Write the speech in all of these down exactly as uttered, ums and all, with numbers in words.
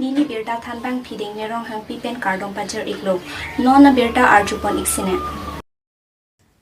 Pini birta thanbang Phiding Nerong Hangpi pen kardom pajir iklo. Non abirta arjupon iksine.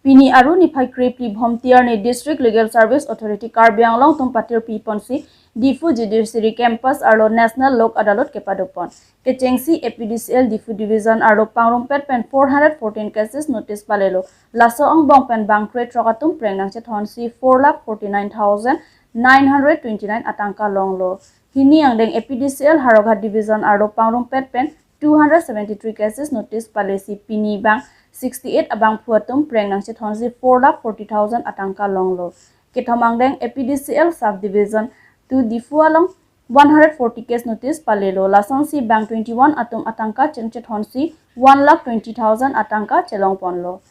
Pini Aru niphai krephli Bhomtiar ni District Legal Service Authority Karbi Anglong atum patirpi ponsi Diphu Judiciary Campus arlo National Lok Adalot kepadopon. Kechengsi A P D C L Diphu Division arlo pangrumpet pen four hundred fourteen cases notice palelo. Laso angbong pen bangkre throk atum preng nangchethonsi four lakh forty nine thousand nine hundred twenty nine atangka longlo. Hini angdeng A P D C L Howraghat Division arlo pangrumpet pen two hundred seventy three cases notice palesi pini bang sixty eight abangphu atum preng nangchethonsi four lakh forty thousand atangka longlo. Kethom angdeng A P D C L Sub Division two Diphu along one hundred forty case notice palelo. Lasonsi bang twenty one atum atangka chengchethonsi one lakh twenty thousand atangka chelongponlo.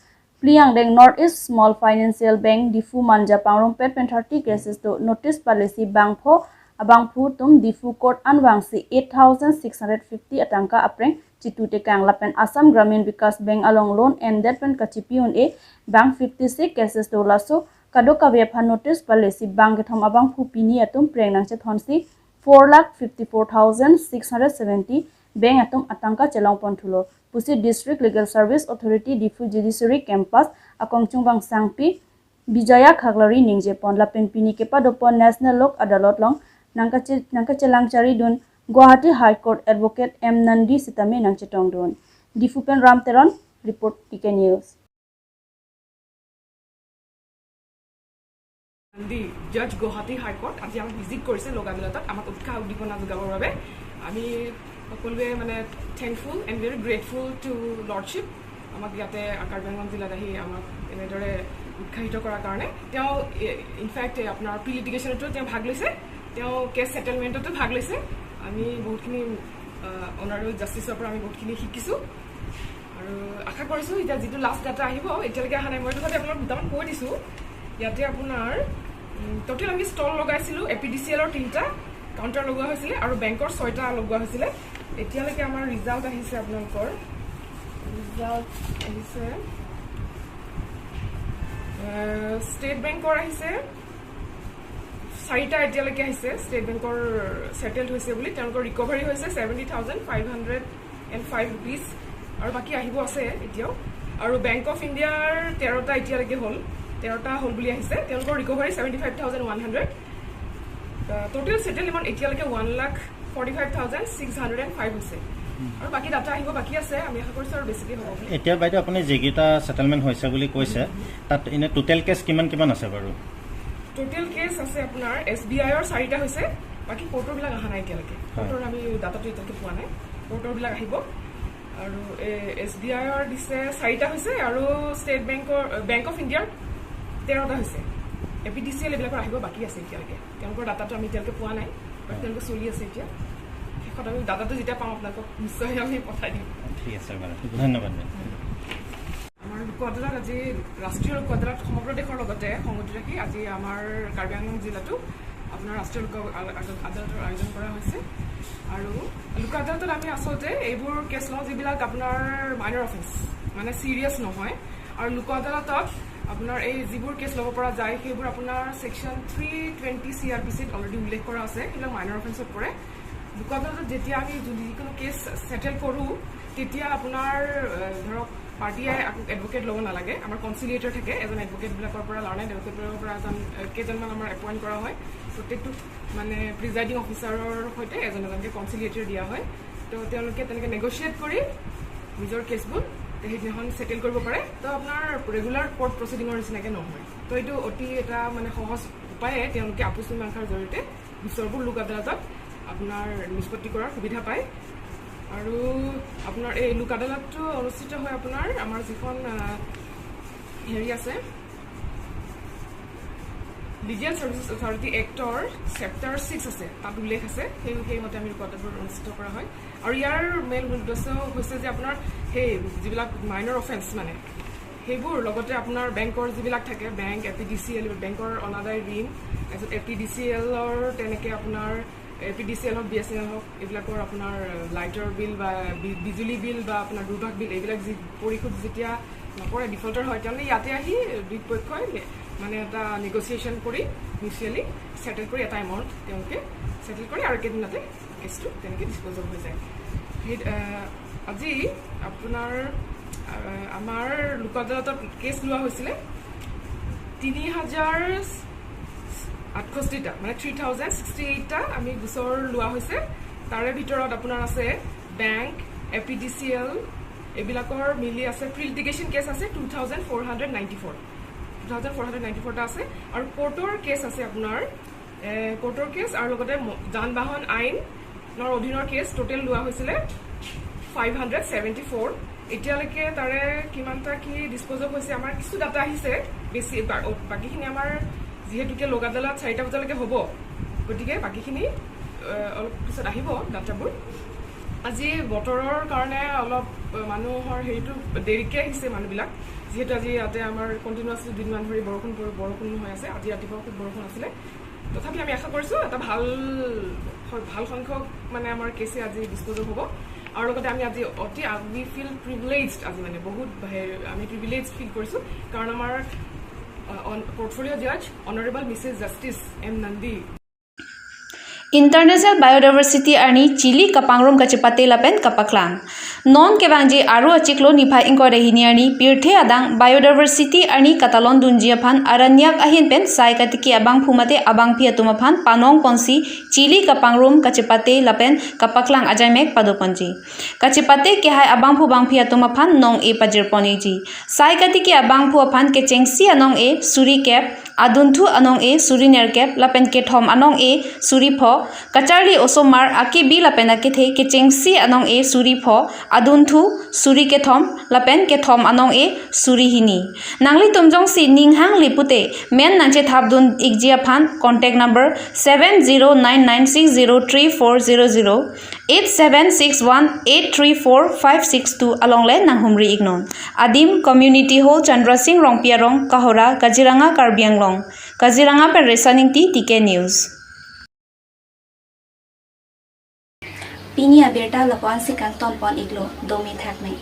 Phli angdeng North East Small Financial Bank Diphu Manja pangrumpet pen thirty cases do notice palesi bangpho abangphu atum Diphu Court anvangsi eight thousand six hundred fifty atangka apreng chitu tekang lapen Assam Gramin Vikas Bank along loan endet pen kachipi un-e bang fifty six cases do. Laso kadokave aphan notice palesi bang kethom abangphu pini atum preng nangchethonsi four lakh fifty four thousand six hundred seventy bank atum atangka chelongponthulo pusi District Legal Service Authority Diphu Judiciary Campus akongchungbang sangpi Bijaya Khaklari ningjepon. Lapen pini kepadopon National Lok Adalot along nangkache- nangkachelang charidun Guwahati High Court Advocate M Nandi sitame nangchetongdun. Diphu pen Ram Teron report, T K News. দি জাজ Guwahati high court আজি আমাক ভিজিট কৰিছে লগ আদালতত আমাক উৎসাহ উদ্দীপনা যোগাবৰ বাবে। আমি সকলোৱে মানে thankful and very grateful to lordship, আমাক ইয়াতে কাৰ্বি আংলং জিলাত আহি আমাক এনেদৰে উৎসাহিত কৰাৰ কাৰণে। তেওঁ ইনফেক্ট আপোনাৰ প্ৰি লিটিগেশ্যনতো তেওঁ ভাগ লৈছে, তেওঁ কেছ ছেটেলমেণ্টতো ভাগ লৈছে। আমি বহুতখিনি অনাৰেবল জাষ্টিছৰ পৰা আমি বহুতখিনি শিকিছোঁ। আৰু আশা কৰিছোঁ এতিয়া যিটো লাষ্ট ডাটা আহিব, এতিয়ালৈকে অহা নাই, মই তথাপি আপোনালোকক দুটামান কৈ দিছোঁ। ইয়াতে আপোনাৰ টোটেল আমি ষ্টল লগাইছিলোঁ এ পি ডি চি এলৰ তিনিটা, কাউণ্টাৰ লগোৱা হৈছিলে আৰু বেংকৰ ছয়টা লগোৱা হৈছিলে। এতিয়ালৈকে আমাৰ ৰিজাল্ট আহিছে, আপোনালোকৰ ৰিজাল্ট আহিছে, ষ্টেট বেংকৰ আহিছে চাৰিটা, এতিয়ালৈকে আহিছে ষ্টেট বেংকৰ ছেটেলড হৈছে বুলি। তেওঁলোকৰ ৰিকভাৰী হৈছে seventy thousand five hundred and five rupees, আৰু বাকী আহিব আছে এতিয়াও। আৰু বেংক অফ ইণ্ডিয়াৰ তেৰটা এতিয়ালৈকে হ'ল, তেৰটা হ'ল বুলি আহিছে। তেওঁলোকৰ recovery seventy five thousand one hundred. Total settle amount এতিয়ালৈকে one lakh forty five thousand six hundred and five হৈছে। আৰু বাকী ডাটা আহিব বাকী আছে, আমি আশা কৰিছোঁ আৰু বেছিকৈ হ'ব বুলি। এতিয়া বাইদেউ, আপুনি যিকেইটা ছেটেলমেণ্ট হৈছে বুলি কৈছে, তাত এনে টোটেল কেছ কিমান কিমান আছে বাৰু? টোটেল কেছ আছে আপোনাৰ এছ বি আইৰ চাৰিটা হৈছে, বাকী কোৰ্টৰবিলাক অহা নাই এতিয়ালৈকে। হয়। কোৰ্টৰ আমি ডাটাটো এতিয়ালৈকে পোৱা নাই, কোৰ্টৰবিলাক আহিব। আৰু এছ বি আইৰ দিছে চাৰিটা হৈছে আৰু ষ্টেট বেংকৰ, বেংক অফ ইণ্ডিয়াৰ তেৰটা হৈছে। এ পি ডি চি এল এইবিলাকৰ আহিব বাকী আছে এতিয়ালৈকে, তেওঁলোকৰ ডাটাটো আমি এতিয়ালৈকে পোৱা নাই, বাট তেওঁলোকে চলি আছে এতিয়া। শেষত আমি ডাটাটো যেতিয়া পাম আপোনালোকক নিশ্চয় আমি পঠাই দিম। ঠিক আছে, ধন্যবাদ। আমাৰ লোক আদালত আজি, ৰাষ্ট্ৰীয় লোক আদালত সমগ্ৰ দেশৰ লগতে সংগতি ৰাখি আজি আমাৰ কাৰ্বি আংলং জিলাতো আপোনাৰ ৰাষ্ট্ৰীয় লোক আ- আ- আদালতৰ আয়োজন কৰা হৈছে। আৰু লোক আদালতত আমি আচলতে এইবোৰ কেছ লওঁ যিবিলাক আপোনাৰ মাইনৰ অফেন্স, মানে ছিৰিয়াছ নহয়। আৰু লোক আদালতত আপোনাৰ এই যিবোৰ কেছ ল'ব পৰা যায়, সেইবোৰ আপোনাৰ ছেকশ্যন থ্ৰী টুৱেণ্টি চি আৰ পি চিত অলৰেডি উল্লেখ কৰা আছে, সেইবিলাক মাইনৰ অফেন্সত পৰে। লোক আদালতত যেতিয়া আমি যোন- যিকোনো কেছ ছেটেল কৰোঁ, তেতিয়া আপোনাৰ আহ, ধৰক পাৰ্টিয়ে আকৌ এডভকেট ল'ব নালাগে। আমাৰ কনচিলিয়েটৰ থাকে, এজন এডভকেটবিলাকৰ পৰা, লাৰ্ণেড এডভকেটবিলাকৰ পৰা এজন আহ, কেইজনমান আমাৰ এপইণ্ট কৰা হয়। প্ৰত্যেকটো মানে প্ৰিজাইডিং অফিচাৰৰ সৈতে এজন এজনকৈ কনচিলিয়েটৰ দিয়া হয়। তো তেওঁলোকে তেনেকৈ নেগচিয়েট কৰি নিজৰ কেছবোৰ তে সেইদিনাখন ছেটেল কৰিব পাৰে। তো আপোনাৰ ৰেগুলাৰ কোৰ্ট প্ৰচিডিঙৰ নিচিনাকৈ নহয়। তো এইটো অতি এটা মানে সহজ উপায়ে তেওঁলোকে আপোচ মীমাংসাৰ জৰিয়তে গোচৰবোৰ লোক আদালতত আপোনাৰ নিষ্পত্তি কৰাৰ সুবিধা পায়। আৰু আপোনাৰ এই লোক আদালতটো অনুষ্ঠিত হয় আপোনাৰ আমাৰ যিখন আহ, হেৰি আছে, লিগেল চাৰ্ভিচেছ অথৰিটি এক্টৰ চেপ্টাৰ ছিক্স আছে, তাত উল্লেখ আছে, সেই সেইমতে আমি লোক আদালতবোৰ অনুষ্ঠিত কৰা হয়। আৰু ইয়াৰ মেইন উদ্দেশ্য হৈছে যে আপোনাৰ সেই যিবিলাক মাইনৰ অফেন্স মানে সেইবোৰ, লগতে আপোনাৰ বেংকৰ যিবিলাক থাকে, bank, A P D C L, বেংকৰ অনাদায় ঋণ, তাৰপিছত এ পি ডি চি এলৰ তেনেকে আপোনাৰ এ পি ডি চি এল হওক, বি এছ এন এল হওক, এইবিলাকৰ আপোনাৰ লাইটৰ বিল বা বি- বিজুলী বিল বা আপোনাৰ দুভাষ বিল, এইবিলাক যি পৰিশোধ যেতিয়া নকৰে, ডিফল্টাৰ হয়, তেওঁলোকে ইয়াতে আহি দুই পক্ষই নে- মানে এটা নেগচিয়েশ্যন কৰি মিউচুৱেলি ছেটেল কৰি এটা এমাউণ্ট তেওঁলোকে ছেটেল কৰে আৰু একেদিনতে কেছটো তেনেকৈ ডিছপ'জ অফ হৈ যায়। সেই আহ, আজি আপোনাৰ আহ, আমাৰ লোক আদালতত কেছ লোৱা হৈছিলে তিনি হাজাৰ আঠষষ্ঠিটা, মানে থ্ৰী থাউজেণ্ড ছিক্সটি এইটটা আমি গোচৰ লোৱা হৈছে। তাৰে ভিতৰত আপোনাৰ আছে bank, A P D C L, এইবিলাকৰ মিলি আছে, প্ৰি লিটিগেশ্যন কেছ আছে two thousand four hundred ninety four, two thousand four hundred ninety ফ'ৰটা আছে। আৰু কোৰ্টৰ কেছ আছে আপোনাৰ এ, কোৰ্টৰ কেছ আৰু লগতে ম- যান বাহন আইনৰ অধীনৰ কেছ টোটেল লোৱা হৈছিলে ফাইভ হাণ্ড্ৰেড ছেভেণ্টি ফ'ৰ। এতিয়ালৈকে তাৰে কিমানটা কি ডিছপ'জ অফ হৈছে, আমাৰ কিছু ডাটা আহিছে, বেছি বা- অ, বাকীখিনি আমাৰ যিহেতুকে লোক আদালত চাৰিটা বজালৈকে হ'ব, গতিকে বাকীখিনি এ, অলপ পিছত আহিব ডাটাবোৰ। আজি বতৰৰ কাৰণে অলপ এ, মানুহৰ হেৰিটো দেৰিকে আহিছে মানুহবিলাক, যিহেতু আজি ইয়াতে আমাৰ কণ্টিনিউৱাছলি দুদিনমান ধৰি বৰষুণ পৰি বৰষুণ হৈ আছে। আজি ৰাতিপুৱা খুব বৰষুণ আছিলে, তথাপি আমি আশা কৰিছোঁ এটা ভাল, ভাল সংখ্যক মানে আমাৰ কেছে আজি ডিছপ'জ অফ হ'ব। আৰু লগতে আমি আজি অতি, we feel privileged, আজি মানে বহুত হে- আমি প্ৰিভিলেজ ফিল কৰিছোঁ, কাৰণ আমাৰ পৰ্টফলিঅ' জাজ honourable Mrs justice M Nandi International Biodiversity arni chili kapangrum kachepate lapen kapaklang. Non kevangji Aru achiklo niphai ingkoi ra hini arni pirthe adang Biodiversity arni katalon dunji aphan aranyak ahin pen sai katiki abangphu mate abangpi atum aphan panong ponsi chili kapangrum kachepate lapen kapaklang ajaimek pado ponji. Kachepate kehai abangphu bangpi atum aphan nong-e pajir pon-eji. Sai katiki abangphu aphan kechengsi anong-e suri kep, adunthu anong-e suri nerkep lapen kethom anong-e suri pho, kacharli osomar akebi lapen akethe kechengsi anong-e suri pho, adunthu suri kethom lapen kethom anong-e suri hini. Nanglitum jongsi ning hangli pute men nangchethap dun-ikji aphan contact number seven zero nine nine six zero three four zero zero, eight seven six one eight three four five six two along le nanghumri iknon. Adim Community Hall, Chandra Singh Rongpi Arong, Kahora, Kaziranga, Karbi Anglong. Kaziranga pen Resan Ingti, T K News. Pini abirta lapu-an si kangton pon iklo, domi thakme.